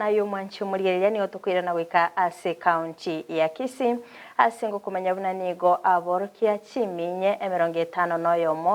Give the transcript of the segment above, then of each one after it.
Aye omwanchi omorigereria nigo tokoirana goika ase ekaunti ya Kisii ase ngokomanya buna nigo aborokia chiminye 51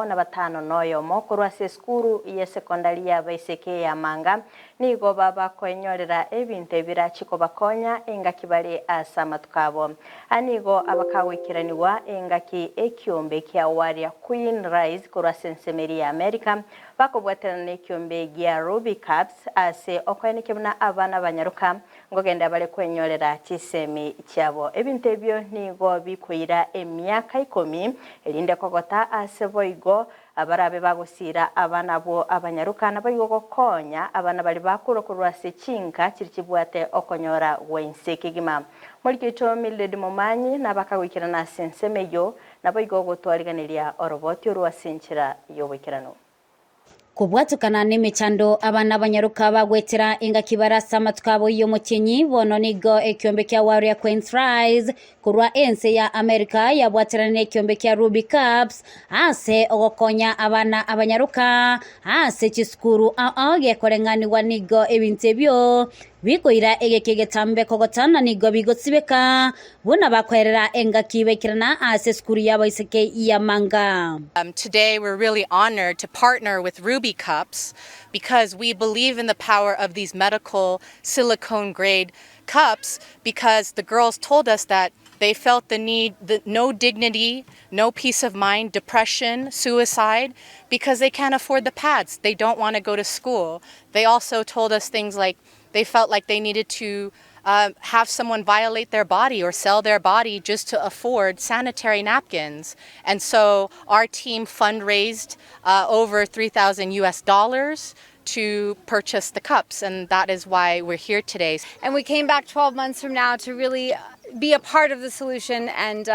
na 51 korwa ase esukuru y'esekondari y'abaiseke ya Manga nigo babakoenyorera ebinto ebirachi kobakonya engaki bare ase amatuko abo. Aya nigo abakagoikeranigwa engaki ekiombe kia Warrior Queen Rise korwa ase ensemo eria ya America bakobwaterana nekiombe gia Ruby Cups Ase okoenekia buna abana abanyaroka nkogenda bare kwenyorera chisemi chiabo. Ebinto ebio nigo bikoira emiaka ikomi, erinde kogota ase boigo barabe bagosiira abana abwo abanyaroka, naboigo gokonya abana baria bakorwa korwa ase chinka chiria chibwate okonyora gw'ense kegima. Moriki oito Mildred Momanyi nabakagoikerana ase ensemo eyio, naboigo gotwariganeria oroboti orwo ase enchera y'oboikeranu. Kobwatukana nemechando abana abanyaroka bagwetera engaki bare ase amatuko abo y'omotienyi, bono nigo ekiombe kia Warrior Queens Rise korwa ense ya America yabwaterana nekiombe kia Ruby Cups ase ogokonya abana abanyaroka ase chisukuru ao gekoreng'anigwa nigo ebinto ebio Bikoira egeka egetambe kogota na nigo bigosibeka, buna bakoerera engaki baikerana ase esukuru y'abaiseke y'amanga. Today we're really honored to partner with Ruby Cups because we believe in the power of these medical silicone grade cups because the girls told us that they felt the need, the, no dignity, no peace of mind, depression, suicide, because they can't afford the pads. They don't want to go to school. They also told us things like they felt like they needed to have someone violate their body or sell their body just to afford sanitary napkins. And so our team fundraised over 3,000 US dollars to purchase the cups, and that is why we're here today. And we came back 12 months from now to really be a part of the solution and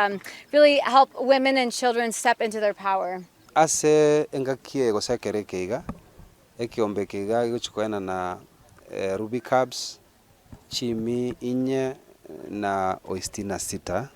really help women and children step into their power. Ase engaki eye gose ekero eke iga, Ekeombe eke iga gegochia koenana Ruby Cubs chimi inye na oistina sita,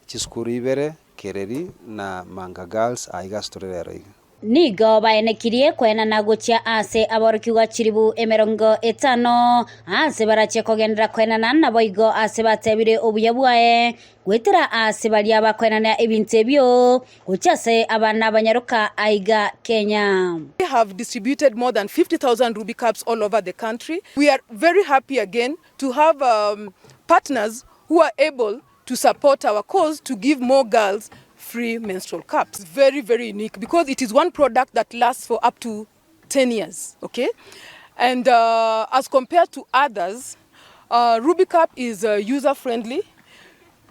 chisukuru ibere, Kereri na Manga Girls aiga ase tore rero iga. Nigo baenekirie koenana gochia ase aborokigwa chilifu 50, aase barachie kogenderera koenana, naboigo aase batebire obuya bwaye, goetera aase baria bakoenana ebinto ebio, Gochia ase abana abanyaroka aiga Kenya. We have distributed more than 50,000 Ruby Cups all over the country. We are very happy again to have partners who are able to support our cause to give more girls free menstrual cups. Very, very unique because it is one product that lasts for up to 10 years, okay? And as compared to others, Ruby Cup is user friendly.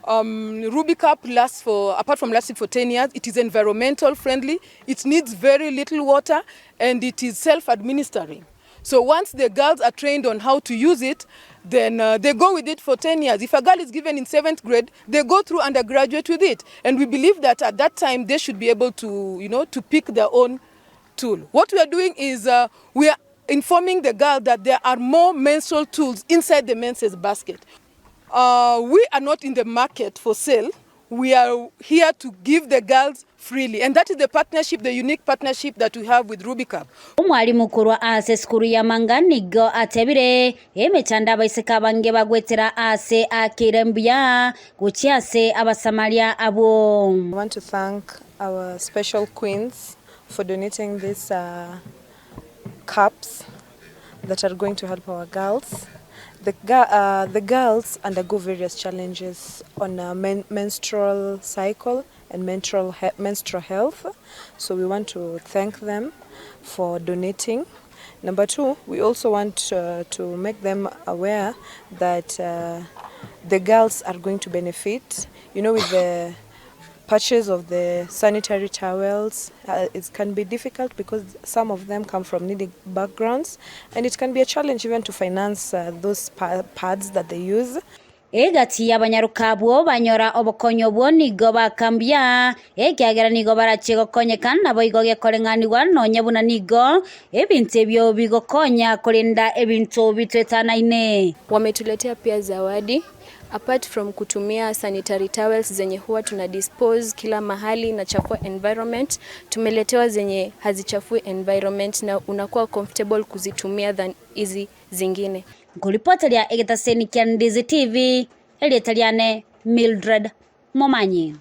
Ruby Cup lasts for, apart from lasting for 10 years, it is environmental friendly, it needs very little water, and it is self-administering. So once the girls are trained on how to use it, then they go with it for 10 years. If a girl is given in 7th grade, they go through undergraduate with it. And we believe that at that time they should be able to, you know, to pick their own tool. What we are doing is we are informing the girl that there are more menstrual tools inside the menses basket. We are not in the market for sale. We are here to give the girls freely. And that is the partnership, the unique partnership that we have with Rubicap. Omwalimu korwa ase esukuru ya Manga nigo atebire, Emechando abaiseke abange bagwetera aase akeire mbuya gochia ase Abasamaria abwo. I want to thank our special queens for donating these cups that are going to help our girls. The, the girls undergo various challenges on a men menstrual cycle and menstrual, he menstrual health. So we want to thank them for donating. Number two, we also want to make them aware that the girls are going to benefit, you know, with the purchase of the sanitary towels. It can be difficult because some of them come from needy backgrounds and it can be a challenge even to finance those pads that they use. Egati y'abanyaroka abwo banyora obokonyi obwo nigo baka mbuya, ekiagera nigo barachie gokonyeka, naboigo gekoreng'anigwa nonya buna nigo ebinto ebio bigokonya korenda ebinto bitwetanaine. Wametuletea pia zawadi apart from kutumia sanitary towels zenye huwa tuna dispose kila mahali na chafua environment, tumeletewa zenye hazichafui environment na unakuwa comfortable kuzitumia than hizi zingine. Nkoripoteria egetaseni kia Ndizi TV, erieta riane Mildred Momanyi.